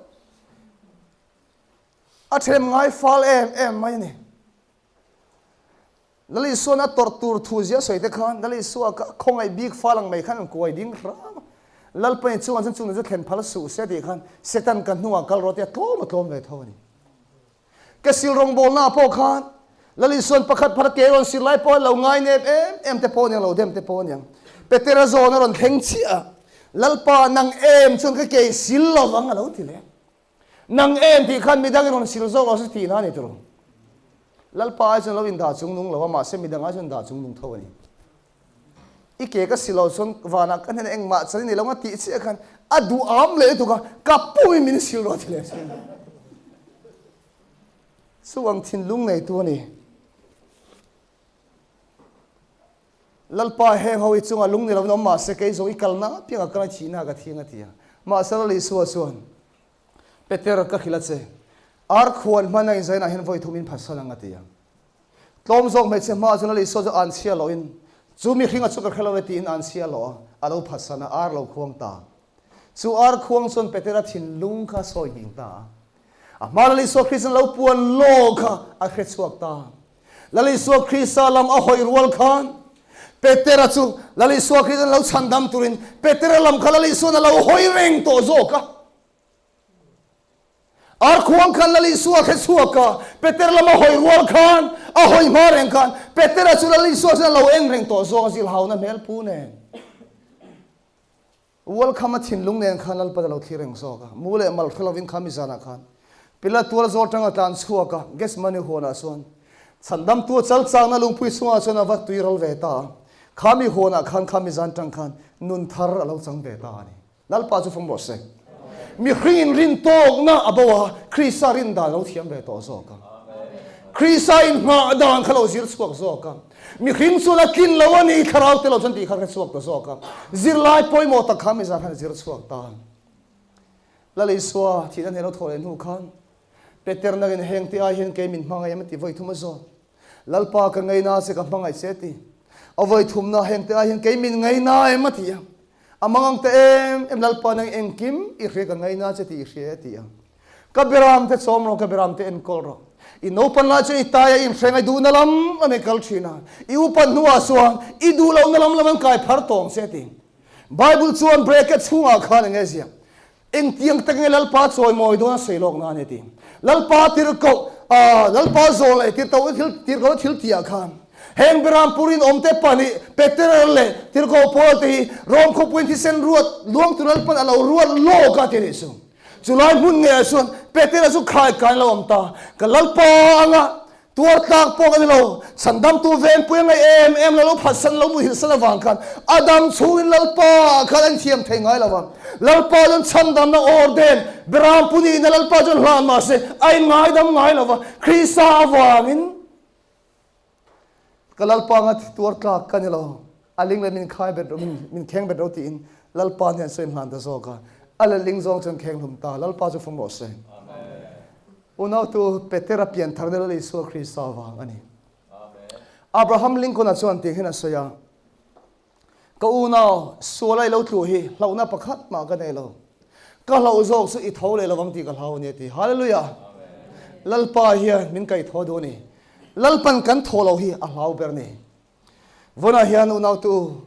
a ṭhem ngai fal em em mai a ni. Lal Isua'n a tawrh tur thu zia sawi te khan Lal Isua kha khawngaih bik fal ang mai khan an kuai ding hram a. Lalpa in chungah chuan chungah chu thlen phal suh se tih khan Satan ka hnungah kal rawh tia tlawm a tlawm ve tho a ni. Ka sil rawngbawlnaah pawh khan Lal Isua'n pakhat phar ke rawn sil lai pawh a lo ngai nep em em te pawh a niang, lo dem te pawh a niang. Petera zawn a rawn thleng chiah a, Lalpa nang em chuan ka ke sil lovang a lo ti leh. Nang em tih khan midang i rawn sil zawk lo se tih na a ni tur. Lalpa ai chuan lo indah chung nung lo a, mahse midang ai chuan indah chung nung tho a ni. I ke ka si lo chuan vanah ka hnenah engmah chan i nei lo nga tih chiah khan a duh am leh lutuk a, ka pum in min sil rawh ti leh sin. Chu ang thinlung neitu a ni. Lalpa heng ho i chungah lung ni lo in awm mahse kei zawng i kalna apiang a kal a thihna ka thing a ti a. Mahse Lal Isua chuan, Peter ka hrilh a che, ar khuan hman a inzainah hian vawi thum in phatsan ang a ti a. Tlawm zawk hmeichhe hmaah chuan Lal Isua chu an chhia lohin, Chu mihringa chu ka hre lo e tiin an chhia lo a, a lo phatsan a, ar lo khuang ta. Chu ar khuang chuan Petera thinlung kha a sawi nghing ta a. A hma Lal Isua Krista'n lo puan law kha a hre chhuak ta. Lal Isua Krista lam a hawi rual khan Petera chu Lal Isua Krista'n lo chhandam turin Petera lam kha Lal Isua'n a lo hawi reng tawh zawk a. Ar khuang khan Lal Isua hre chhuak a, Petera lam a hawi rual khan a hawi hma reng khan Petera chu Lal Isua chuan a lo en reng tawh zawk a, zilhauna hmel pu nen. Welcome a thinlung nen khan Lalpan a lo thlir reng zawk a, mu leh mal hre lovin kha mi zanah khan Pilat tual zawl tanga tlan chhuak a, Gethsemane huanah chuan chhandamtu a chal chakna lungpui chungah chuan a va tui ral ve ta a, kha mi huanah khan kha mi zan tang khan nun thar a lo chang ve ta a ni. Lalpa chu fawm rawh se. Mihring in rin tawkna a bo a, Krista rin dan a lo thiam ve tawh zawk a. Krista in nghah dan kha lo zir chhuak zawk a. Mihring chuan a tlin lo a ni, thlarau te lo chuan tih kha hre chhuak ta zawk a. Zirlai pawimawh tak kha mizan khan a zir chhuak ta. Lal Isua thihna hnen lo thawh leh hnu khan Peter nangin heng te ai hian kei min hmangaih em a ti vawi thum a zawt. Lalpa ka ngaina che ka hmangaih che a ti. A vawi thumna heng te ai hian kei min ngaina em a ti a. A mangang ta em em Lalpa nang engkim i hria ka ngaina che tih i hria a ti a. Ka beram te chawm rawh, ka beram te enkawl rawh. I naupan lai chuan i tai a inhre ngai duhna lam lam i kal thin a, i upat hnuah chuan i duh lohna lam lam an kai phar tawng che a ti. Bible chuan bracket chhungah khan eng nge ziak? Engtiang tak nge Lalpa chawimawi dawn a sawi lawk nan a ti. Lalpa tirhkoh, Lalpa zawl leh tirhkoh thil tirhkoh thil tihah khan heng Berampur in awmte pahnih Peter leh tirhkoh Paul te hi Rom khawpuiin thisen ruat luang tur Lalpan a lo ruat lawk a ti nih chu. Chulai hmun ngeiah chuan Petera chu khai kain lo awm ta. Ka Lalpa anga Tuar tlak pawh ka ni lo, chhandamtu venpui a ngaih em em lo, lo phatsan lo muhilhsan avang khan a dam chhungin Lalpa ah khan a inthiam thei ngai lo a. Lalpa chuan chhandamna order Beram pu nihna Lalpa chuan hlan mah se a inngaidam ngai lo va, Krista avangin ka Lalpa anga tuar tlak ka ni lo, a ling leh min khai bet ro, min kheng bet ro tiin Lalpa hnen sawi hlan ta zawk a, a letling zawng chuan kheng hlum ta, Lalpa chu fum rawh se. Unautu Petera piantharna Lal Isua Krista vang a ni. Abraham Lincoln-a chuan tih hian a sawi a, Ka unau, suala i lo tluh hi hlauhna pakhat mah ka nei lo. Ka hlauh zawk chu i tho leh lovang tih ka hlau a ni a ti. Hallelujah! Lalpa hian min kaih tho duh a ni. Lalpan kan thaw lo hi a hlau ber a ni. Vawnah hian unautu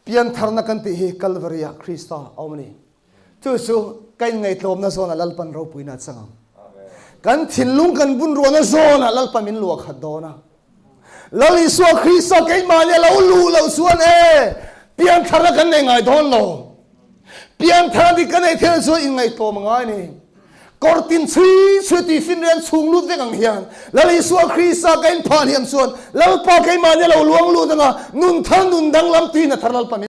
Piantharna kan tih hi Kalvari-ah Krista a awm a ni. Chu chu ka inngaihtlawmna zawnah Lalpan ropuina a chang ang. Kan thinlung kan bunruahna zawnah Lalpan min luah khat dawn a. Lal Isua Krista keimahni a lo luh loh chuan e, piantharna kan nei ngai dawn lo. Piantharna dik ka neih theih chuan inngaihtlawm a ngai a ni. Kawr tin chhui chhui tui finrian chhung lut vek ang hian Lal Isua Krista ka inphah hliam chuan Lalpa keimahni a lo luang lut anga nun thar nun danglam tuin a thar Lalpa min.